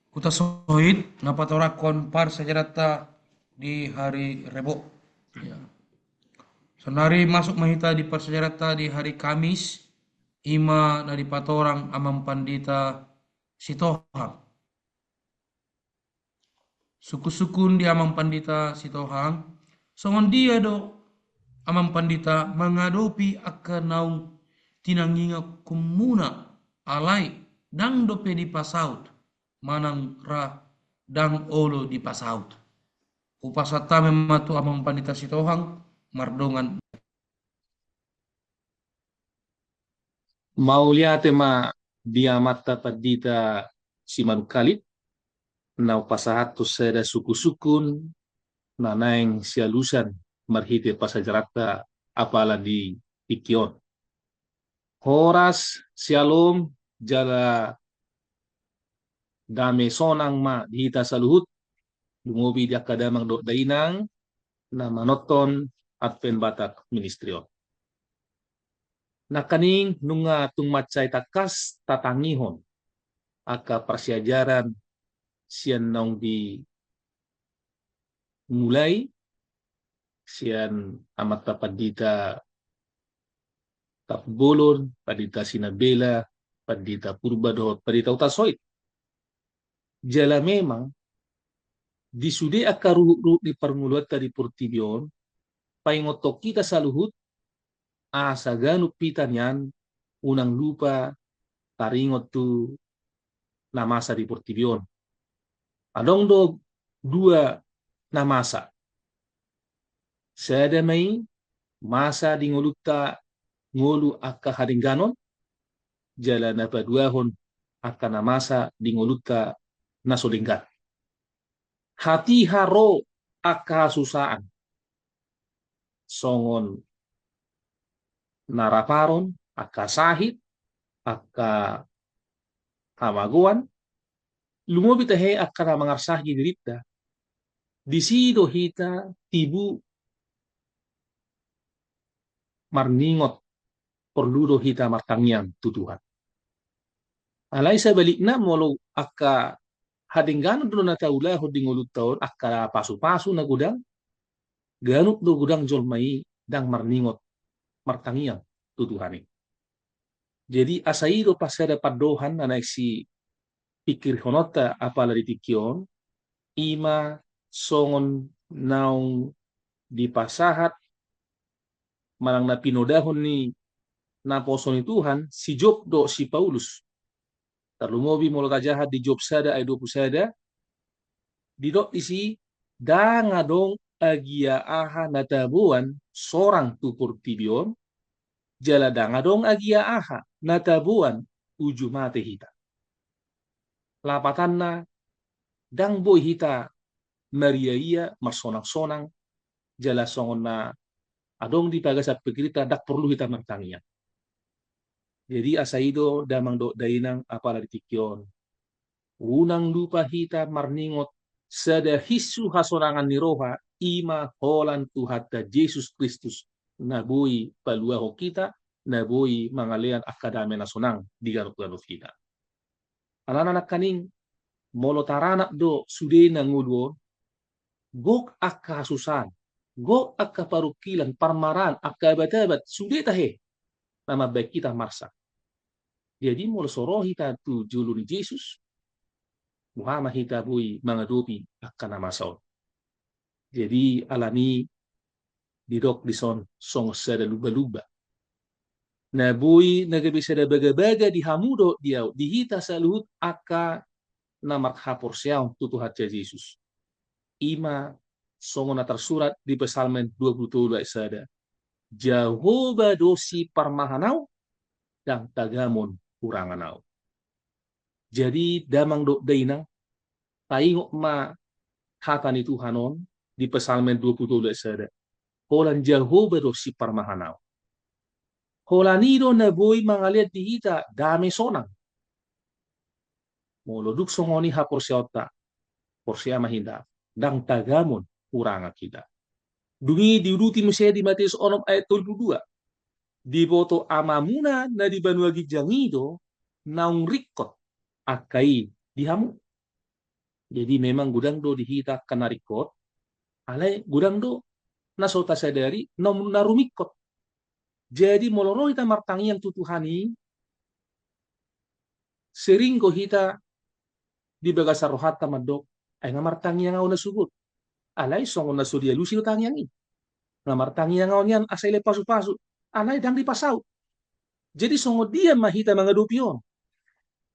Hutasoit na patorangkon parsiajaranta di hari Rebo. Ya. Saonari masuk ma hita di parsiajaranta di hari Kamis, i ma na dipatorang amang pandita Sitohang. Sungkun-sungkun di amang pandita Sitohang, songon dia do amang pandita mangadopi angka naung tinangiangkonmuna, alai ndang dope dipasaut, manang ra ndang olo dipasaut. Hupasahat hami ma tu amang pandita Sitohang mardongan. Mauliate ma di amanta pandita Simanungkalit, na hupasahat tu sada sungkun-sungkun na naeng sialusan marhite parsiajaranta apala di tingki on. Horas, syalom, jala dame sonang ma di hita saluhut, lumobi di angka damang dohot dainang na manonton Advent Batak Ministry on. Nangkaning nunga tung mansai tangkas tatangihon angka parsiajaran sian naung dimulai sian amanta pandita Tampubolon, pandita Sinambela, pandita Purba dohot pandita Hutasoit. Jala memang di sude angka ruhut-ruhut ni parngoluanta di portibi on, paingothon hita saluhut asa ganup hita nian unang lupa taringot tu na masa di portibi on. Adong do dua na masa. Sada ma i masa di ngolunta ngolu angka hadengganon, jala na paduahon angka na masa di ngolunta na so denggan. Hatiha ro angka hasusaan, songon na raparon, angka sahit, angka hamagoan, lumobi tahe angka na mangarsahit dirinta. Disi do hita tibu marningot, porlu do hita martangiang tu Tuhan. Alai sabalikna, molo angka hadengganon do na taulahon di ngolunta on, angka pasu-pasu na godang, ganup do godang jolma i ndang marningot martangiang tu Tuhan i. Jadi asa i do pasada pandohan na naeng sipingkirhononta apala di tingki on, i ma songon naung dipasahat manang na pinodahon ni naposo ni Tuhan si Job dohot si Paulus. Tarlumobi molo tajaha di Job sada ayat dua pulu sada, didok disi, ndang adong agia aha na taboan sorang tu portibi on, jala ndang adong agia aha na taboan uju mate hita. Lapatanna, ndang boi hita mariaia, marsonang-sonang, jala songon na adong di bagasan pingkirinta, ndang porlu hita martangiang. Jadi asa i do damang dohot dainang, apala di tingki on, unang lupa hita marningot sada hinsu hasonangan ni roha, i ma holan Tuhanta Jesus Kristus, na boi paluahon hita, na boi mangalean angka dame na sonang di ganup-ganup hita. Alana nangkaning, molo taranak do sude na ngolu on, gok angka hasusaan, gok angka parungkilan, parmaraan, angka abat-abat, sude tahe na mambahen hita marsak. Jadi molo so ro hita tu jolo ni Jesus, boha ma hita boi mangadopi angka na masa on. Jadi alani didok dison songon sada lumba-lumba na boi na gabe sada bagabaga di hamu dohot di ahu, di hita saluhut angka na marhaporseaon tu Tuhanta Jesus. I ma songon na tarsurat di Psalmen dua pulu tolu ayat sada: Jahowa do siparmahan ahu, ndang tagamon hurangan ahu. Jadi damang dohot dainang, taingot ma hata ni Tuhan on di Psalmen dua pulu tolu ayat sada: Holan Jahowa do siparmahan ahu. Holan i do na boi mangalean di hita dame, sonang. Molo dung songon i haporseaonta, porsea ma hita, ndang tagamon hurangan hita. Dung i diuduti muse di Mateus onom ayat tolu pulu dua: Diboto Amamuna na di banua ginjang i do naung ringkot angka i di hamu. Jadi memang godang do di hita angka na ringkot, alai godang do na so tasadari na, na rumingkot. Jadi molo ro hita martangiang tu Tuhan i, sering do hita di bagasan rohanta mandok, ai nga martangiang ahu na sogot. Alai songon na so dialusi do tangiang i. Nga martangiang ahu nian asa i lean pasu-pasu, alai ndang dipasaut. Jadi songon dia ma hita mangadopi on?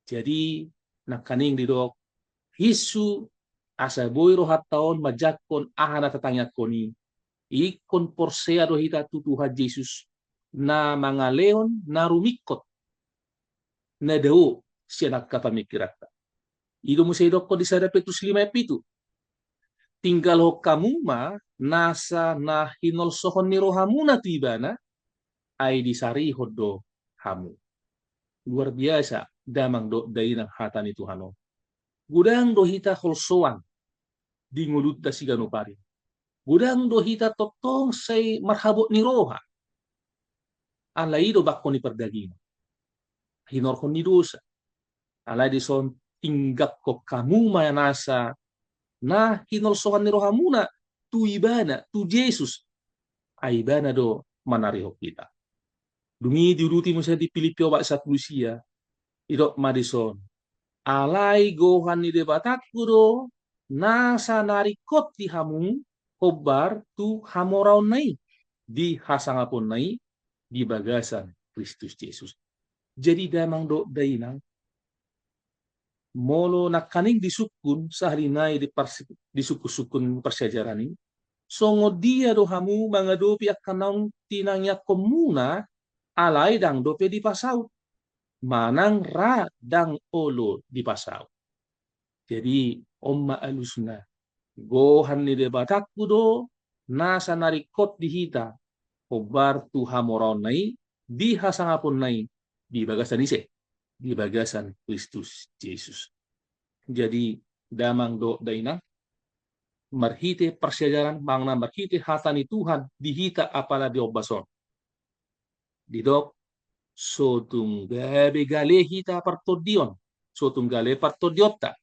Jadi nangkaning didok, hinsu asa boi rohanta on manjangkon aha na tatangiangkon i. Ingkon porsea do hita tu Tuhan Jesus, na mangalehon na rumingkot, na dao sian angka pamingkiranta. I do muse didokkon di sada Petrus lima ayat pitu: Tinggalhon hamu ma nasa na hinolsohon ni rohamuna tu Ibana, ai disarihon do hamu. Luar biasa damang dohot dainang hata ni Tuhan on. Godang do hita holsoan di ngolunta siganup ari. Godang do hita tongtong sai marhabot ni roha. Alai i do bangko ni pardagingon, hinorhon ni dosa. Alai dison, tinggalhon hamu ma nasa na hinolsohon ni rohamuna tu Ibana, tu Jesus. Ai Ibana do manarihon hita. Dung i diuduti muse di Pilippi opat sapulu sia, didok ma dison: Alai gohan ni Debatangku do nasa na ringkot di hamu, hombar tu hamoraonna i, di hasangaponna i, di bagasan Kristus Jesus. Jadi damang dohot dainang, molo nangkaning disungkun sahali nai di pars-, disungkun-sungkun parsiajaran i, songon dia do hamu mangadopi angka naung tinangiangkonmuna, alai ndang dope dipasaut, manang ra ndang olo dipasaut? Jadi on ma alusna: Gohan ni Debatangku do nasa na ringkot di hita, hombar tu hamoraonna i, di hasangaponna i, di bagasan ise? Di bagasan Kristus Jesus. Jadi damang dohot dainang, marhite parsiajaran manang marhite hata ni Tuhan di hita apala di ombas on, didok, so tung gabe gale hita partondion, so tung gale partondionta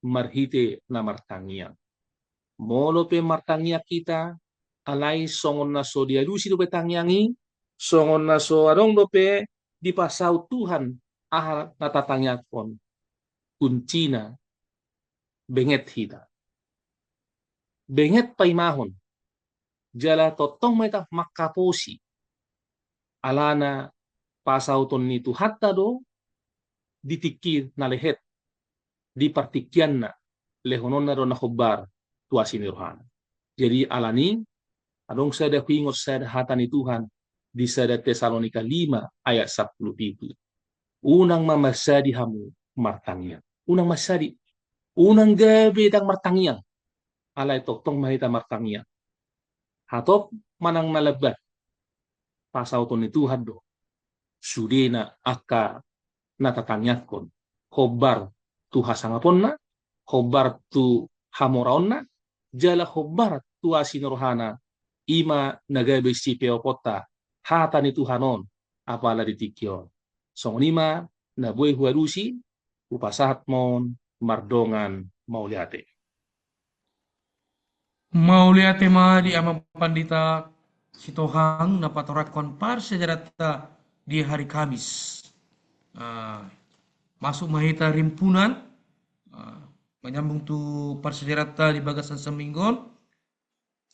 marhite na martangiang. Molo pe martangiang hita, alai songon na so dialusi dope tangiang i, songon na so adong dope dipasaut Tuhan aha na tatangiangkon, kuncina benget hita. Benget paimahon, jala tongtong ma hita mangkaposi. Alana pasauton ni Tuhanta do di tingki na lehet, di partingkianna, lehononna do na hombar tu asi ni rohana. Jadi alani, adong sada huingot sada hata ni Tuhan di sada Tesalonika lima ayat sampulu pitu. Unang ma mansadi hamu martangiang. Unang mansadi. Unang gabe ndang martangiang. Alai tongtong ma hita martangiang. Hatop manang na lambat, pasaoton ni Tuhan do sudena angka na tatangiangkon, hombar tu hasangaponna, hombar tu hamoraonna, jala hombar tu asi ni rohana, i ma na gabe sipeoponta hata ni Tuhan on, apala di tingki on. Songon i ma na boi hualusi, hupasahat ma on mardongan mauliate. Mauliate ma di Amang Pandita Sitohang na patorangkon parsiajaranta di hari Kamis. Ah, masuk ma hita rimpunan, ah, manyambung tu parsiajaranta di bagasan saminggu on,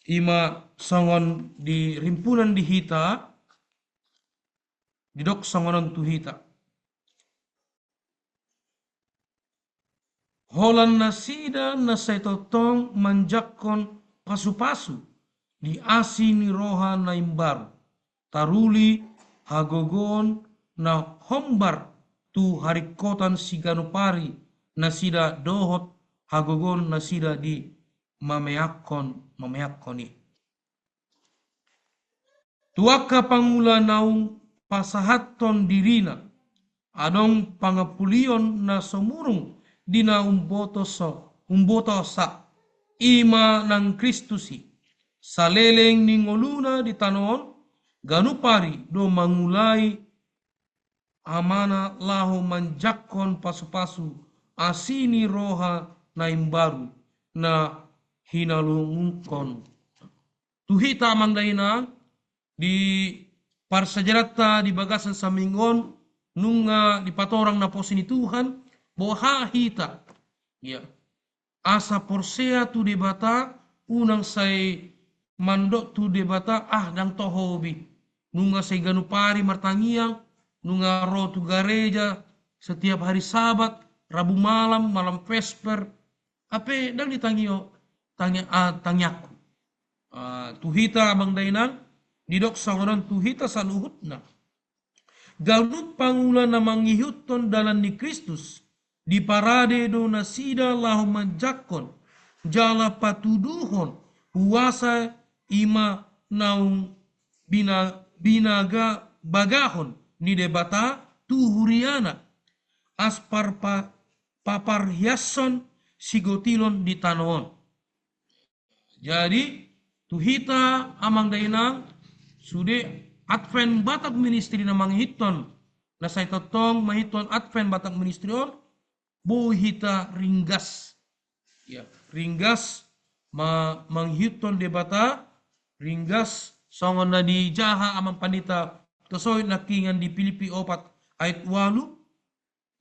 i ma songon di rimpunan di hita, didok songon on tu hita. Holan nasida na sai tongtong manjangkon pasupasu di asi ni roha na imbaru, taruli hagogoon na hombar tu haringkotan siganup ari nasida dohot hagogoon nasida di mameakkon, mameakkon i. Tu angka pangula naung pasahathon dirina, adong pangampulion na so murung di na umbotosa, umbotosa, i ma nang Kristus i. Saleleng ni ngoluna di tano on, ganup ari do mangulai Amana laho manjangkon pasupasu asi ni roha na imbaru na hinalungunhon. Tu hita amang dainang, di parsiajaranta di bagasan saminggu on, nunga dipatorang naposo ni Tuhan, boha hita. Ya. Asa porsea tu Debata, unang sai mandok tu Debata, ah, ndang toho be. Nunga sai ganup ari martangiang, nunga ro tu gareja setiap hari Sabat, Rabu malam, malam Vesper. Hape ndang ditangio, tangi-, ah, tangiangku. Ah, tu hita amang dainang, didok songon on tu hita saluhutna. Ganup pangula na mangihuthon dalan ni Kristus, diparade do nasida laho manjangkon, jala patuduhon huasa i ma naung bina-, binaga-, bagahon ni Debata tu huriana, as parpa-, paparhiashon sigotilon di tano on. Jadi, tu hita amang dainang, sude Advent Batak Ministry na mangihuthon, na sai tongtong mangihuthon Advent Batak Ministry on, boi hita ringgas. Ya, ringgas ma-, mangihuthon Debata, ringgas songon na dijaha amang pandita Tosoit nangkiningan di Pilippi opat ayat ualu,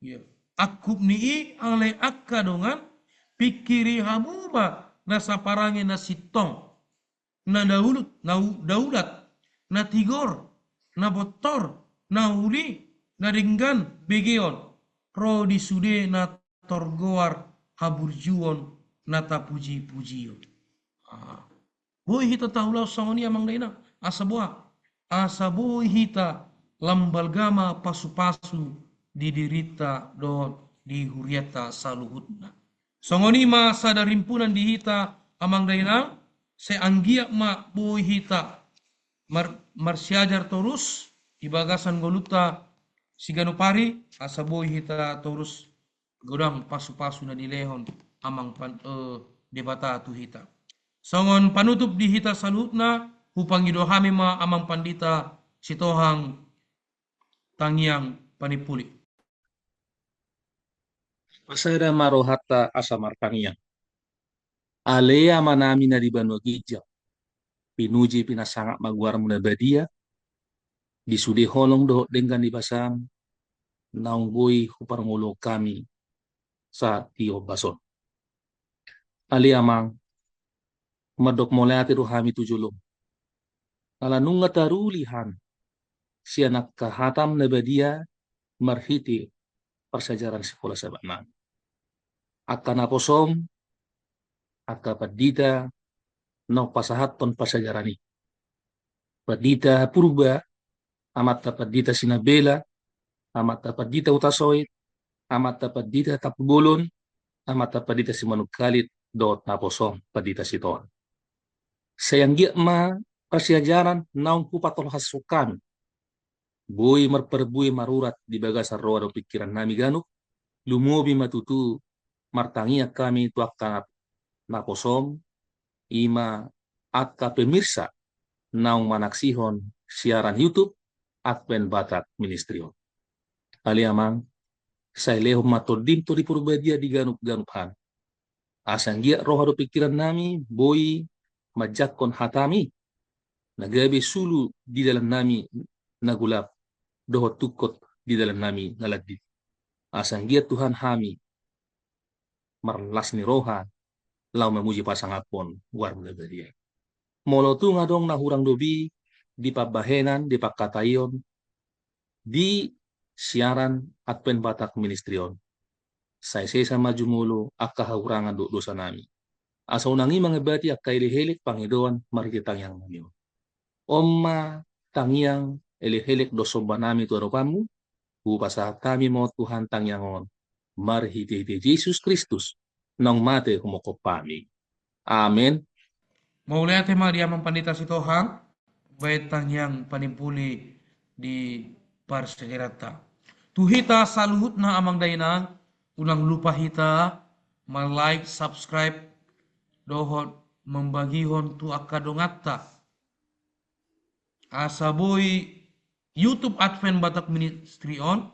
Iya. Angkup ni i alai angka dongan, pingkiri hamu ma na saparange na sintong, na daulut, na u-, daulat, na tigor, na bontor, na uli, na denggan begeon, ro di sude na torgoar haburjuon na tapuji-pujion. Ah. Boi hita taulahon songon i amang dainang. Asa boha? Asa boi hita lam balga ma pasu-pasu di dirinta dohot di hurianta saluhutna. Songon i ma sada rimpunan di hita amang dainang, sai anggiat ma boi hita mar-, marsiajar torus di bagasan ngolunta siganup ari, asa boi hita torus godang pasu-pasu na nilehon amang pan-, eh, Debata tu hita. Songon panutup di hita saluhutna, hupangido hami ma amang pandita Sitohang tangiang panimpuli. Pasada ma rohanta asa martangiang. Ale Amanami na di banua ginjang, pinuji pinasangap ma goarmu na badia, di sude holong dohot denggan ni basam, naung boi huparngoluhon hami sahat di ombas on. Ale Amang, mandok mauliate do hami tu jolom. Ala nunga taruli hami sian angka hatam na badia marhite parsiajaran sikola Sabat nami. Angka naposom, angka pandita, naung pasahathon parsiajaran i. Pandita Purba, amanta Pandita Sinabela, amanta Pandita Hutasoit, amanta Pandita Tampubolon, amanta Pandita Simanungkalit, dohot naposom Pandita Sitohang. Sai anggiat ma parsiajaran naung hupatolhas hami, boi marparbue marurat di bagasan roha dohot pingkiran nami ganup, lumobi ma tutu martangiang hami tu angka naposom, i ma angka pemirsa naung manaksihon siaran YouTube Advent Batak Ministry on. Ale Amang, sai lehon ma Tondim Tondi Porbadia di ganup-ganup hami. Asa anggiat roha dohot pingkiran nami boi manjangkon hatami, na gabe sulu di dalan nami na golap, dohot tungkot di dalan nami na landit. Asa anggiat Tuhan hami marlas ni roha, laho mamuji pasangaphon goarMu na badia. Molo tung adong na hurang dope di pambahenan, di pangkataion, di siaran Advent Batak Ministry on, sai sesa ma jumolo angka hahurangan dohot dosa nami. Asa unang i mangabati angka elek-elek pangidoan marhite tangiang nami on. On ma tangiang, elek-elek dohot somba nami tu adopanMu, hupasahat hami ma Tuhan tangiang on, marhite-hite Jesus Kristus, naung mate humongkop hami. Amen. Mauliate ma di Amang Pandita Sitohang, baen tangiang panimpuli di parsiajaranta. Tu hita saluhutna Amang Dainang, unang lupa hita ma-like, subscribe, dohot mambagihon tu angka donganta. Asa boi YouTube Advent Batak Ministry on,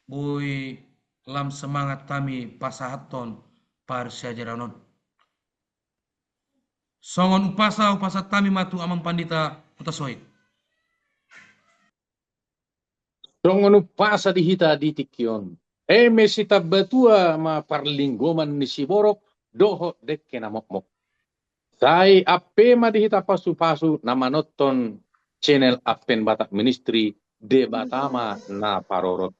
boi lam semangat hami pasahathon parsiajaran on. Songon umpasa, hupasahat hami ma tu Amang Pandita Hutasoit. Songon umpasa di hita di tingki on. Eme sitambatua ma parlinggoman ni siborok dohot dengke na mokmok. Sai ampe ma di hita pasu-pasu na manonton channel Advent Batak Ministry, Debata ma na parorot.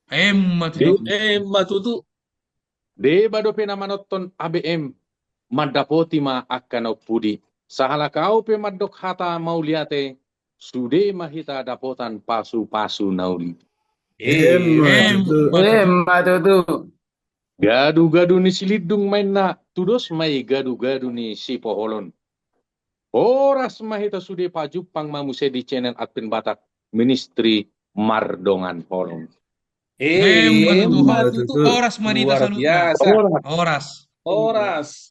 Emma tutu. Emma tutu. Deba dope na manonton A B M, mandapoti ma angka na umpudi. Sahalak ahu pe mandok hata mauliate, sude ma hita dapotan pasu-pasu na uli. Emma tutu. Emma tutu. Gadu-gadu ni Silindung ma inna, tudos ma i gadu-gadu ni Sipoholon. Horas ma hita sude, pajumpang ma muse di channel Advent Batak Ministry mardongan holong. Emma tutu. Emma tutu. Horas ma di hita saluhutna. Horas. Horas.